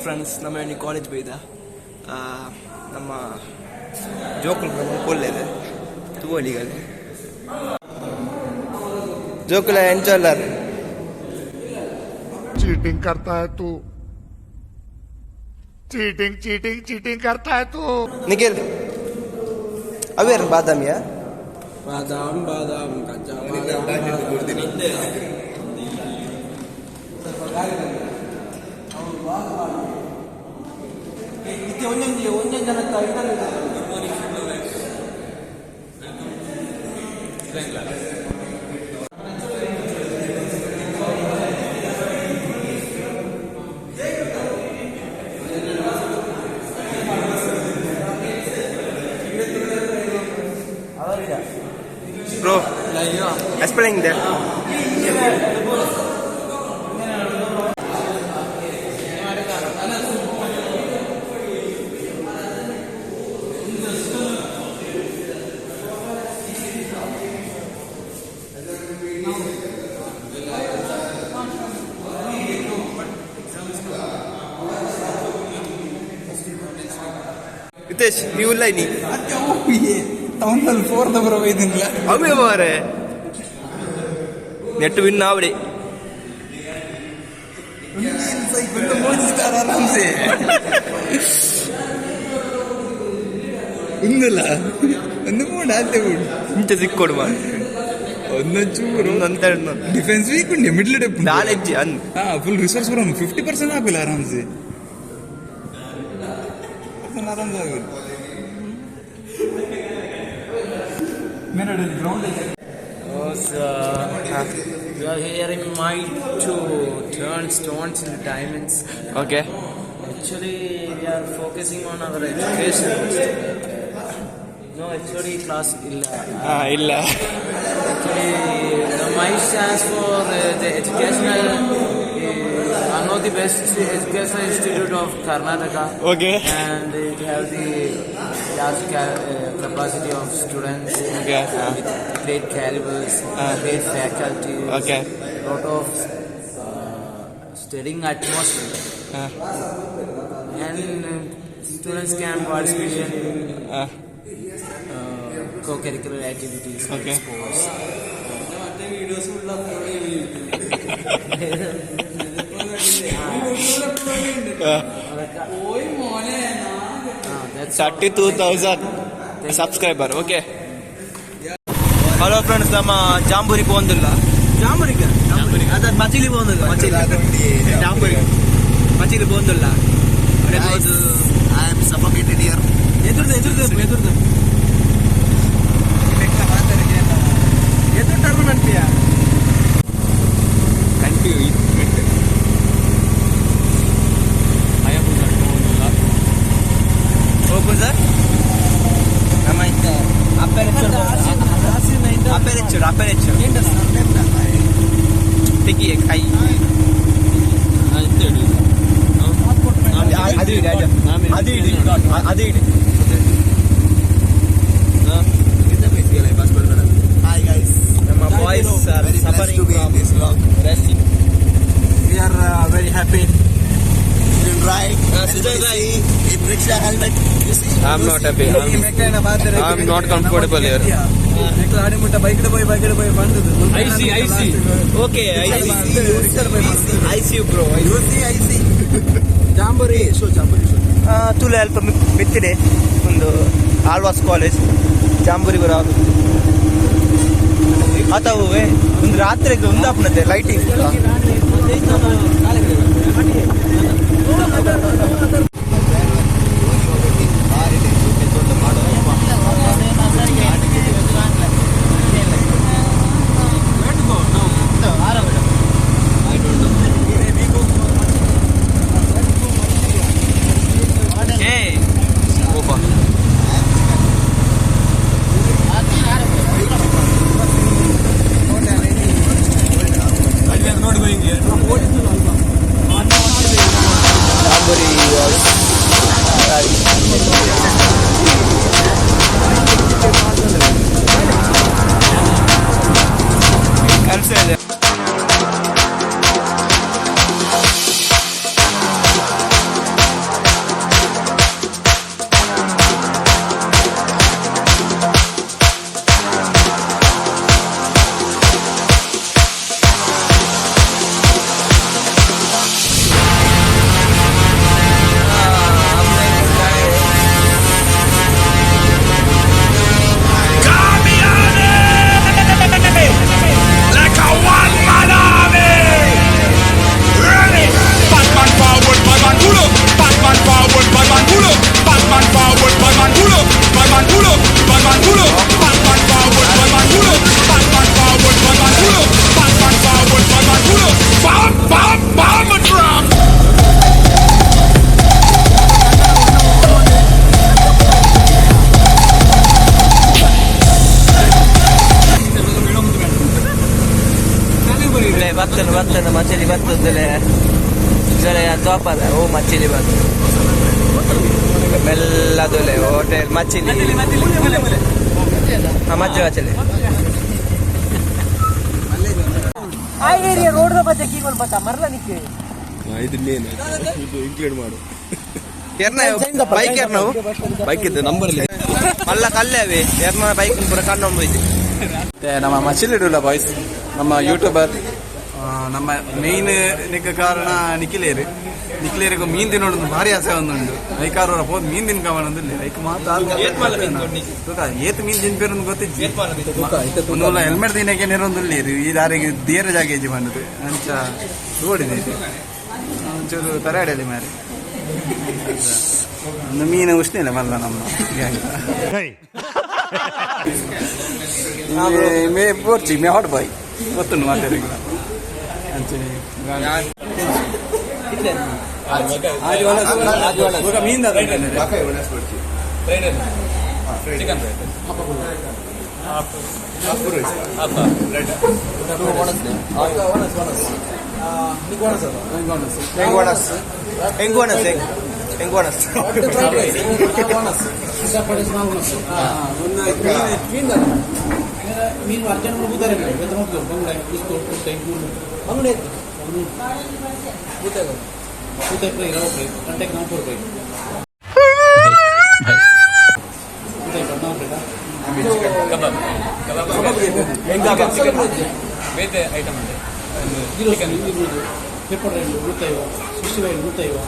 Friends, ನಮ್ಮ ಇನಿ college ಬೈದ. ನಮ್ಮ ಜೋಕುಲು ಪೊಲ್ಲೆರ್ ತೂವೊಲಿಗಲ್. ಜೋಕುಲ ಎಂಚೊಲ್ಲರ್? चीटिंग करता है तू, चीटिंग, चीटिंग, चीटिंग करता है तू. ನಿಖಿಲ್, ಅವೇರ್ ಬಾದಾಮಿಯಾ? ಬಾದಾಮ್, ಬಾದಾಮ್, ಕಚ್ಚಾ. ಒಂಜೊಂಜಿ ಒಂಜೊಂದು ಜನತ್ತ. Bro, explain that. Hitesh, ನೀವು ಇಲ್ಲ ನೀ. ಟೌನ್ ಹಾಲ್ ಫೋರ್ the ಬರೋ ಇದ್ದಿಲ್ಲ. ಅವೇ ಮಾರೆ, ನೆಟ್ ವಿನ್ ಆವಡಿ. ಮೋದಿ ಸ್ಟಾರ್ ಆರಾಮ್ಸೆ. ಒಂದಲ್ಲ ಒಂದು ಮೂಡು ಆತೆ ಬಿಡು. ಇಂಚ ಸಿಕ್ಕೊಡು ಮಾ. ಒಂದೊಂಚೂರು. ಒಂದೊಂದು. ಡಿಫೆನ್ಸ್ ವೀಕ್ ಉಂಡೆ ಮಿಡ್ಲ್ ಡೆಪ್. ನಾಲೆಜ್ ಅನ್. ಹಾ, ಫುಲ್ ರಿಸೋರ್ಸ್ ಬರೋನು. 50% ಆಗುಲ್ಲ ಆರಾಮ್ಸೆ. ಆರಾಮ್ಸೆ ಆಗುಲ್ಲ. Ground. We are here in might to turn stones into diamonds. Okay. Actually, we are focusing on our education. No, actually, class illa. ಹಾ, ಇಲ್ಲ. Actually, the MITE stands for the educational, one of the best educational institute of Karnataka. Okay. And it have the large capacity of students with great calibers, great faculties, lot of studying atmosphere, and students can participate in co-curricular activities like sports. That's all. 32,000 subscriber. Okay, hello friends, ನಮ್ಮ jamboree ಪೋಂದಿಲ್ಲ. Jamboree ಅದ ಮಚಿಲಿ ಪೋಂದಿಲ್ಲ. ಮಚಿಲಿ, jamboree, ಮಚಿಲಿ ಪೋಂದಿಲ್ಲ. I am suffocated here. ಎದುರ್ದು, ಎದುರ್ದು, ಎದುರ್ದು, ಎದುರು ಟರ್ನ್ ಅನ್ಪಿಯ. ಕಂಟಿನ್ಯೂ. Open sir. ನಮ್ಮ ಇತ್ತ ಅಪೆರೆಚರ್, ಅಪೆರೆಚರ್, ಅಪೆರೆಚರ್ ಟಿಕ್ಕಿ ಕೈ. ಅದು ಇಡಿ, ಅದು ಇಡಿ, ಅದು ಇಡಿ. Hi guys. ನಮ್ಮ boys are Very blessed suffering to be in this vlog. Resting. We are very happy. Sujan Rai. Sujan Rai. See, in rickshaw helmet. You see? I'm You not see? happy. I'm not comfortable here. ಆಡಿ ಮುಟ್ಟ bike ಪೋಯಿ, bike ಪೋಯಿ ಬಂದದ್ದು. I see, I see. Okay, I see. I see you, bro. You see, I see. Jamboree. Show Jamboree, show. ತುಲೆ ಅಲ್ಪ ಮಿತ್ತಿದೆ ಒಂದು Alva's college. Jamboree ಬರ ಆತವುವೆ. ಒಂದು ರಾತ್ರಿಗೆ ಒಂದು ಆಪನತೆ ಲೈಟಿಂಗ್. ಏ ಓಪ. Jamboree was ಬತ್ತನ ಬತ್ತನ ಮಚ್ಚಲಿ ಬತ್ತದಲೆ ಜೊಲೆ ತೋಪದ ಓ ಮಚ್ಚಿಲಿ ಬತ್ತು ಮೆಲ್ಲದೊಲೆ ಹೋಟೆಲ್ ಮಚ್ಚಿಲಿ. ಹಾ, ಮಜ್ಜೆ ಮಚ್ಚಲಿ. ಆ ಏರಿಯಾ ರೋಡ್ ಬತ್ತೆ ಕೀಗೋಲ್ ಬತ್ತ ಮರ್ಲ ನಿಕ್ಕೆ. ಇದು ಮೇನ್, ಇದು ಇನ್ಕ್ಲೂಡ್ ಮಾಡು. ಎರ್ನ ಬೈಕ್ ಎರ್ನವು? ಬೈಕ್ ಇದ್ದು ನಂಬರ್. ಮಲ್ಲ ಕಲ್ಲೆ ಎರ್ನ ಬೈಕ್ ಪೂರ ಕಣ್ಣೊಂಬ. ನಮ್ಮ ಮಚಿಲಿಡುಲ್ಲ ಬಾಯ್ಸ್, ನಮ್ಮ ಯೂಟ್ಯೂಬರ್, ನಮ್ಮ ಮೇನ್ ನಿಕ್ಕ ಕಾರಣ ನಿಖಿಲೇರು. ನಿಖಿಲೇರಿಗೆ ಮೀನ್ ತಿನ್ನೋದು ಭಾರಿ ಆಸೆ ಒಂದುಂಡು. ಐಕಾರವರ ಪೋದು ಮೀನ್ ತಿನ್ಕವನೊಂದಿಲ್ಲ. ಐಕ್ ಮಾತ ಏತ್ ಮೀನ್ ತಿನ್ಪೇರು ಗೊತ್ತಿಜ್ಜಿ. ಒಂದು ಹೆಲ್ಮೆಟ್ ತಿನ್ನಕ್ಕೆ ನೆರೊಂದಿಲ್ಲ. ಈ ದಾರಿಗೆ ದೇರ ಜಾಗ ಇಜ್ಜಿ ಬಂದದ್ದು. ಅಂಚ ನೋಡಿದೆ, ಒಂಚೂರು ತರಾಡಲಿ ಮಾರೆ. ಒಂದು ಮೀನು ಉಷ್ಣಿಲ್ಲ ಮಲ್ಲ ನಮ್ಮ ಗ್ಯಾಂಗ್. ಮೇ ಪೋರ್ಚಿ ಮೇ ಹಾಟ್ ಬಾಯ್ ಗೊತ್ತುಂಡು ಮಾತಾಡಿಲ್ಲ. ಅಂಚನೆ ಮೀನ್. ಎಂಗ್ವಾಣಸ್ ಎಂಗ್ವಾಣಸ್ ಎಂಗ್ವಾಣಸ್. ಮೀನು ಅರ್ಜೆಂಟ್ ಬೂತಾರೆ ಬಂಗುಡೆ ಕುಟ್ಟೆ ಬಂಗುಡೆ ಬೂತಾಯಿ ಬೂತಾಯಿ ಫ್ರೈ, ರವೆ ಫ್ರೈ, ಗಂಟೆಗೆ 40 ರೂಪಾಯಿ. ಬೂತಾಯಿ 40 ರೂಪಾಯಿ. ಬೇತೆ ಐಟಮ್ ಉಂಟು. ಪೇಪರ್ 105, 65 105.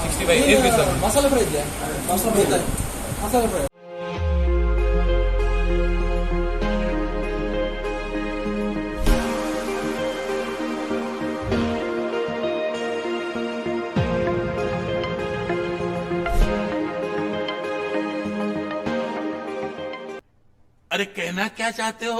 65 ಏಟ್ ಪೀಸ್. ಮಸಾಲೆ ಫ್ರೈ ಇದೆಯಾ? ಮಸಾಲೆ ಫ್ರೈ, ಮಸಾಲೆ ಫ್ರೈ. अरे, कहना क्या चाहते हो?